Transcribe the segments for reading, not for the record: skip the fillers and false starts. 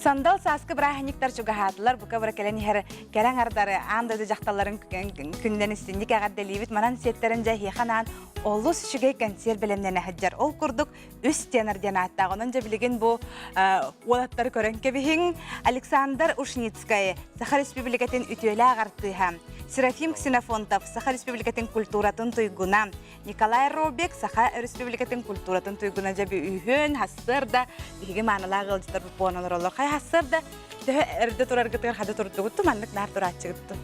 Сандал сааскы бырааһынньыктар чугаһаатылар, бука бара кэлэн иһэр кэрэ аҥардары аан дойду дьахталларын күнүнэн истинник эҕэрдэлиибит. Манан сиэттэрин дьэ эһиэхэ анаан олус үчүгэй кэнсиэр бэлэмнэнэ сылдьар. Ол курдук үс тенор диэн ааттаах. Онон дьэ билигин бу уолаттары көрөн кэбиһиҥ. Александр Ушницкай, Саха Республикатын үтүөлээх артыыһа, Серафим Ксенофонтов, Саха Республикатын культуратын туйгуна, Николай Робик Саха Республикатын культуратын туйгуна дьэ үһүөн хассыарда биһиги маанылаах ыалдьыттарбыт буолан олороллор. Хайа хассыарда төһө эрдэ тураргытыгар хада турдугутту маннык наар турааччыгытту?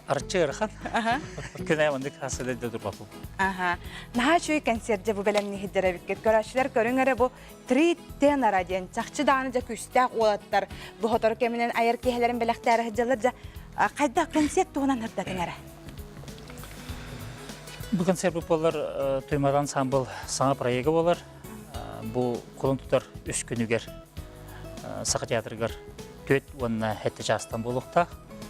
Арчы ыарахан. Күнэ маннык хассыарда эрдэ турбаппын. Аха. Наһаа үчүгэй концерт дьэ бу бэлэмнииһиддэр эбиккит. Көрөөччүлэр көрүҥ эрэ бу Три тенора диэн чахчы даҕаны дьэ күүстээх уолаттар бу сотору кэминэн айар киэһэлэрин бэлэхтээри сылдьаллар дьэ хайдах концерт туһунан ырдатыҥ эрэ. Бу концерт буолар Туймаада ансамбл саҥа проега буолар. Бу кулун тутар үс күнүгэр Саха театрыгар түөрт уонна сэттэ чаастан буолуохтаах.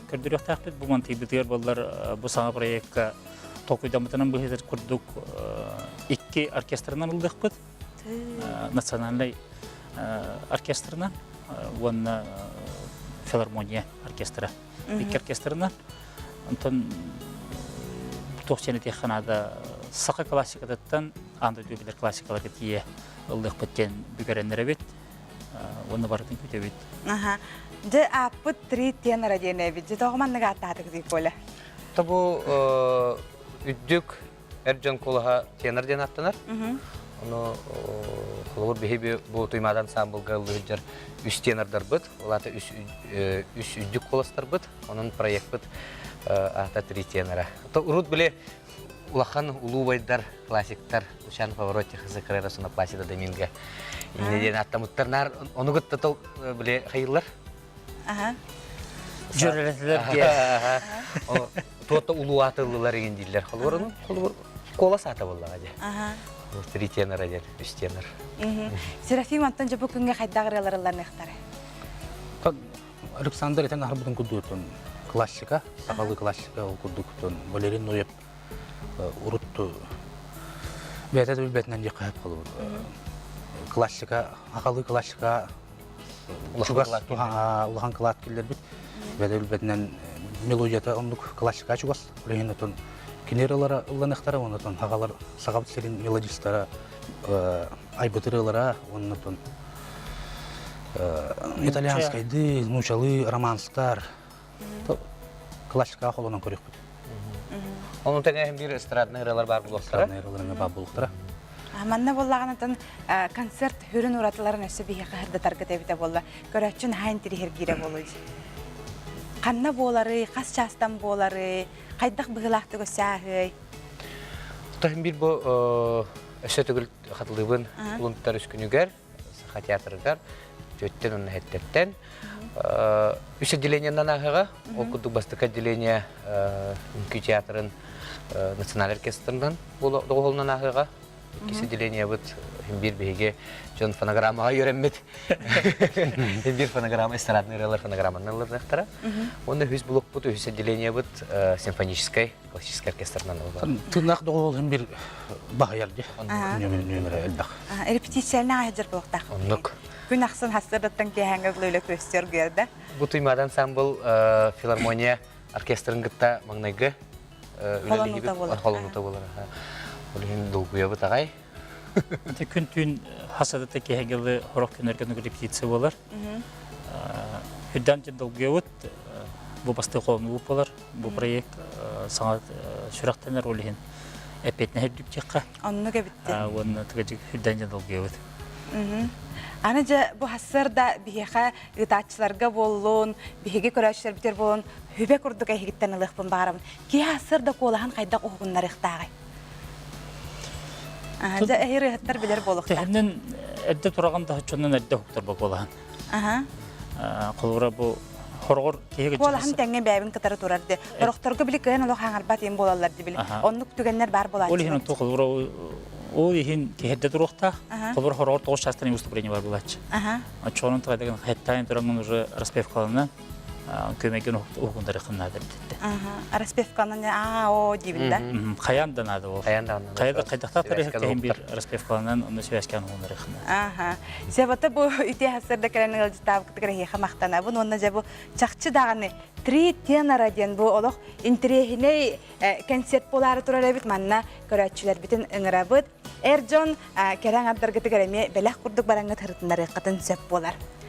Көрдөрүөхтээхпит. Бу мантыйбытыгар буоллар бу саҥа проекка толкуйдаммытынан быһыытыр курдук икки оркестрынан ыллыахпыт. Национальнай оркестрынан уонна филармония оркестра. Икки оркестрынан. Онтон туох диэн этиэххэ наада саха классикатыттан аан дойду билэр классикаларга тиийэ ыллыахпыт диэн бүгэрэннэрэбит уонна барытын күтэбит. Аха. Дьэ ааппыт три тенора диэн эбит. Дьэ тоҕо маннык ааттаатыгытый Коля? Тобу үрдүк эр дьон куолаһа тенор диэн ааттанар. Ону холобур биһи бу Туймаада ансамблга ыллыы сылдьар үс тенордарбыт, ол аата үс үс үрдүк куоластарбыт. Онон проекпыт аата три тенора. Урут били улахан улуу убайдар, классиктар Лучано Паваротти, Хосе Каррера, уонна Пласидо Доминго иннэ диэн ааттамыттар наар ону кытта тол били хайыллар. Аха. Дьөрөлөтүлэр диэн. Туота улуу аатыллылар игин дииллэр. Холобур, холобур, куолас аата буоллаҕа дьэ. Аха. Три тенора диэн, үс тенор. Серафим Антон дьэ бу күҥҥэ хайдах ырыалар ылланыахтара? Александр этэн аһарбытын курдук классика, сахалыы классика ол курдук Валерий Ноев урут бэйэтэ да билбэтинэн диэххэ сөп холобур. Классика, сахалыы классика чугас улахан кылаат киллэрбит. Бэйэтэ билбэтинэн мелодията оннук классика чугас. Билигин отон кини ырыалара ылланыахтара, онтон сахалар сахабыт сирин мелодистара айбыт ырыалара, оннотон итальянскайды, нуучалыы романстар классикаҕа холонон көрүөхпүт. Ону тэҥэ биир эстрадный ырыалар баар буолуохтара. Эстрадный ырыалар баар буолуохтара. Манна буоллаҕына концерт хүрүн уратыларын өссө биһиэхэ сырдатаргыт эбитэ буолла. Көрөөччү наһаа интириэһиргиирэ буолуо дии. Ханна буоларый, хас чаастан буоларый, хайдах быһыылаахтык өссө ааһыай? Тоһун биир бу өссө төгүл хатылыыбын улунтар үс күнүгэр Саха театрыгар түөттэн уонна хэттэртэн үс отделениеннан ааһыаҕа. Ол курдук бастакы отделение үҥкүү театрын национальный оркестрынан доҕуһуолунан ааһыаҕа. Иккис отделениебыт биир биһиги дьон фонограммаҕа үөрэммит биир фонограмма эстрадный ырыалар фонограмманан ылланыахтара. Уонна үһүс блокпут, үһүс отделениебыт симфоническай классическай оркестрынан ылланар. Тыыннаах доҕуһуол бир баһыйар дии. Нүөмэрэ элбэх. Репетицияльный аһыдьар буолуохтаах. Оннук. Күн ахсын хассыардаттан киэһээҥҥэ дылы үлэ күөстүөр гыарда. Бу Туймаада ансамбл филармония оркестрын кытта маҥнайгы Холонуута буолар. Холонуута буолар. Ол иһин долгуйабыт аҕай. Күн-түүн хасадата киэһээҥҥэ дылы сорох күннэргэ репетиция буолар. Үрдээн долгуйабыт. Бу бастакы холонуу буолар. Бу проект саҥа сүрэхтэнэр ол иһин эппиэтинэһи үрдүк Оннук эбитти. Уонна тыгачык үрдээн долгуйабыт. Аны дьэ бу хассыарда биһиэхэ ыытааччыларга буоллун, биһиги көрөөччүлэрбитигэр буоллун, хүбэ курдук эһигиттэн ылыахпын баҕарабын. Киһи хассыарда куолаһын хайдах уһугуннарыахтааҕый? Дьэ эһи ырыаһыттар билэр буолуохтаах. Тэһинэн эрдэ тураҕын да оччонон эрдэ уһуктар куолаһын. Холобура бу хороҕор киһи Куолаһын тэҥҥэ бэйэбин кытары турар ди. Орохторго били кыайан олох хаҥарбат им буолаллар ди били. Оннук түгэннэр баар буолааччылар. Ол иһин онту холобура ол иһин киһи эрдэ туруохтаах. Холобура хороҕор 9 чаастан выступление бар буолааччы. Оччоҕунан тагайдагын хаттаан тураммын уже распевкалана. Көмөйгөн уһугундарыхын наада битетте. Распевканан аа о диибин да. Хайан да наада ол. Хайан да наада. Хайда хайдахта тарых кэһин бир распевкаланан онно связкан уһундарыхын. Аха. Себата бу үтүө хассарда кэлэн ыалдьыттаабыкытыгар эһиэхэ махтанабын уонна дьэ бу чахчы даҕаны три тенора диэн бу олох интэриэһинэй кэнсиэрт буолаары турар эбит манна көрөөччүлэрбитин ыҥырабыт. Эр дьон кэрэ аҥардаргытыгар эмиэ бэлэх курдук бараҥҥыт ырытыннарыаххытын сөп буолар.